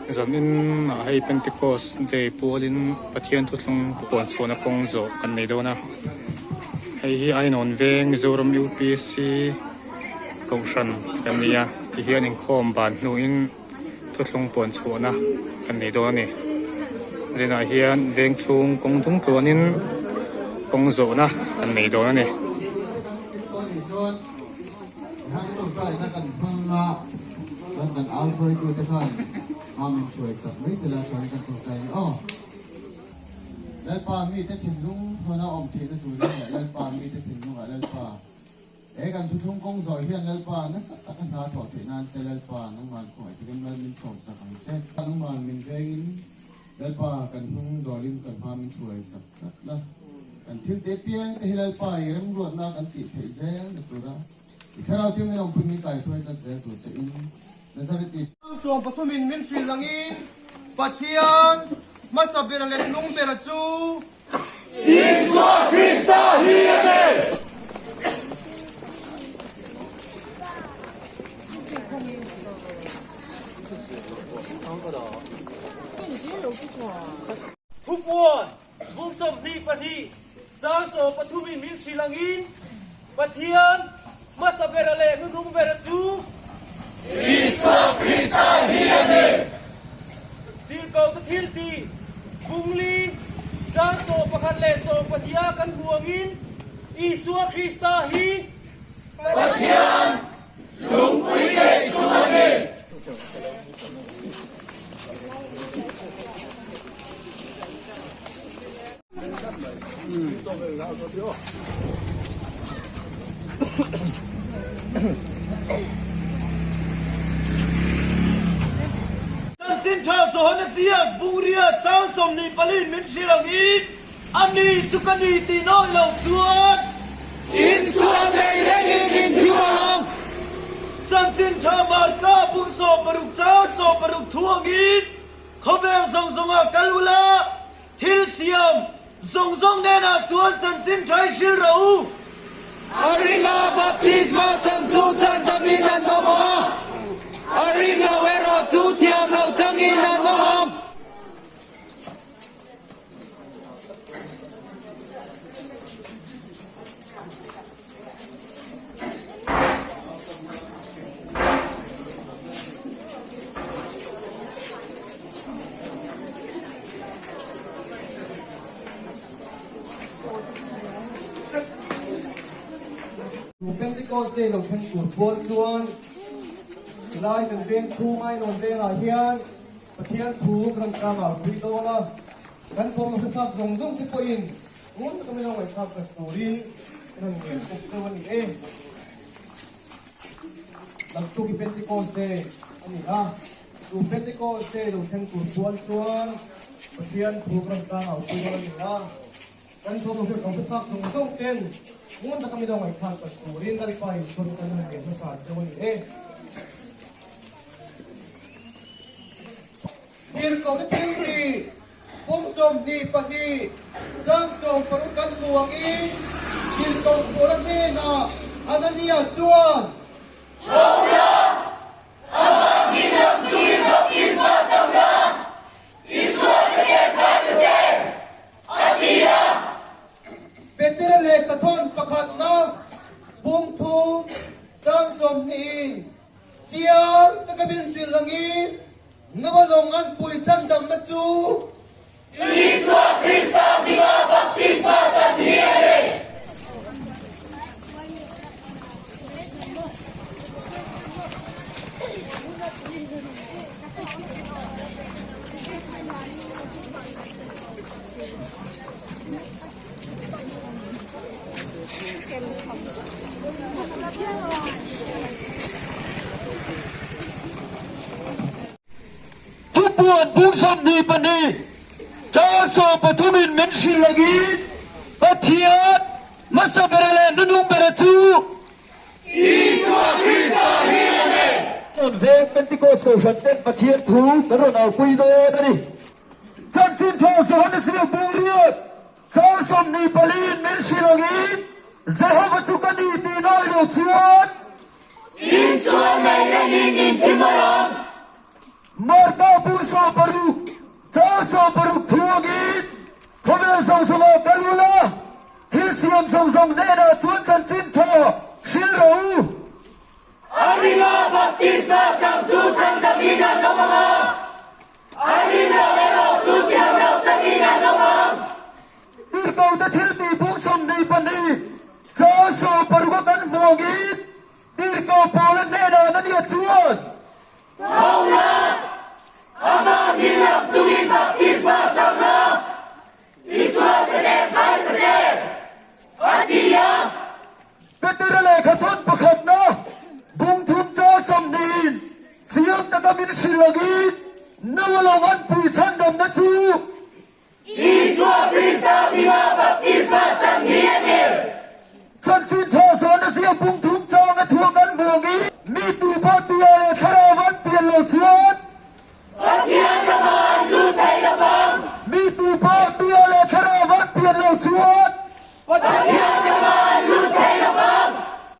Zanin ah hei Pentecost day pualin Pathian thuthlung puan chhuahna kawng zawh kan nei dawn a. Hei hi Ainawn veng Mizoram UPC kohhran kan ni a tihian inkhawm ban hnuin thuthlung puan chhuahna kan nei dawn a ni. Zinah hian veng chhung kawng dung tluanin kawng zawhna kan nei dawn a ni. Kan tawngtaina kan hmang a, chuan kan au hruaitute khan hma min hruai sak mai sela chuan kan tawngtai ni aw. Lalpa mite thinlung hmana awm theihna turin leh Lalpa mite thinlungah Lalpa he kan thuthlung kawng zawh hian Lalpa nasa taka hna thawh theih nan te Lalpa nangman khawngaih takin Lal min sawm sak ang che. Nangman min vengin Lalpa kan hnung dawlin kan hma min hruai sak tlat la. Kan thil te piang te hi Lalpa i remruatna kan tih theih zel na tura i thlarau thiam in awmpui min kaihruai tlat zel tur che in Nazareth Isua. Sawm pathumin min hrilh angin Pathian hmasa bera leh hnung bera chu Isua Krista hi a ni. Thupuan bung 22 chang 13 in min hrilh angin Pathian hmasa bera leh hnuhnung bera chu Isua Krista hi a ni. Tirhkohte thiltih bung li chang 11 leh 12 a kan hmu angin Isua Krista hi Pathian lungpui ngei chu a ni. Chanchin tha Johana ziak bungria chang 24 min hrilh angin a ni chu ka ni tih nawi loh chuan Insual nei rengin in thi mawlh ang. Chanchin tha Marka bung 16 chang 16 thu angin Khawvel zawng zawnga kal ula, thil siam zawng zawng nenah chuan chanchin tha i hrilh rawh u. A ringa baptisma chang chu chhan tamin an awm a, a ring lo erawh chu thiam loh changin an awm ang. Pentecost Day lo thleng tur pual chuan tilai kan veng chhung Ainawn vengah hian Pathian thu kan rawn tlangau pui dawn a, kan thawm hre thlak zawng zawng te pawhin ngun taka min lo ngaihthlak sak turin kan rawn ngen bawk cheu a ni e. Naktuk hi Pentecost Day a ni a, chu Pentecost Day lo thleng tur chuan chuan Pathian thu kan rawn tlangau pui dawn a ni a, kan thawm hre kan hre phak zawng zawng ten ngun taka min lo ngaihthlak sak turin Lalpa Isuan kan rawn ngen hmasa cheu a ni e. Tirhkohna thilti Pum 22 chang 16 kan hmu angin Tirhkoh Paula hnenah Anania chuan, Tho la, amah min lam chungin baptisma chang la, Isua ka ken phai ta che, a ti a. Petera lehkhathawn pakhatna pum thum chang 20 in chiang taka min hrilh angin, Noa lawng an pui chandamna chu. Isua Krista hminga baptisma chan hi a ni. Thupuan bung 22 chang 13 in min hrilh angin Pathian hmasa bera leh hnuhnung bera chu Isua Krista hi a ni. Tun veng Pentecost Kohhran ten Pathian thu kan rawn aupui dawn a ni. Chanchin thaw Johannes Rio bung riat chang 24 in min hrilh angin Jehova chu ka ni tih nawi lo chuan Insual nei rengin in thi mawlh ang. Marka bung 60, chang 60 thu angin, Khawvel zawng zawngah kal ula, thil siam zawng zawng hnenah chuan chanchin tha hril rawh u. A ringa baptisma chang chu chhandam in an awm ang a, a rin lo erawh chu thiam loh changin an awm ang. Tirhkohte thil tih bung 22 chang 60 a kan hmu angin, Tirhkoh Paula hnenah Anania chuan, Tho la, amah min lam chungin baptisma chang la, Isua ka teh fai ta che, a ti a. Petera lehkha thawn pakhatna bung thum chang 20 in chiang taka min hrilh angin, Noa lo an pui chhandamna chu Isua Krista hminga baptisma chan hi a ni. Chanchin tha zawn a ziak bung thum chang a thuang an hmuang i, mi tu pawh tia leh thlarau an pian lo chuan.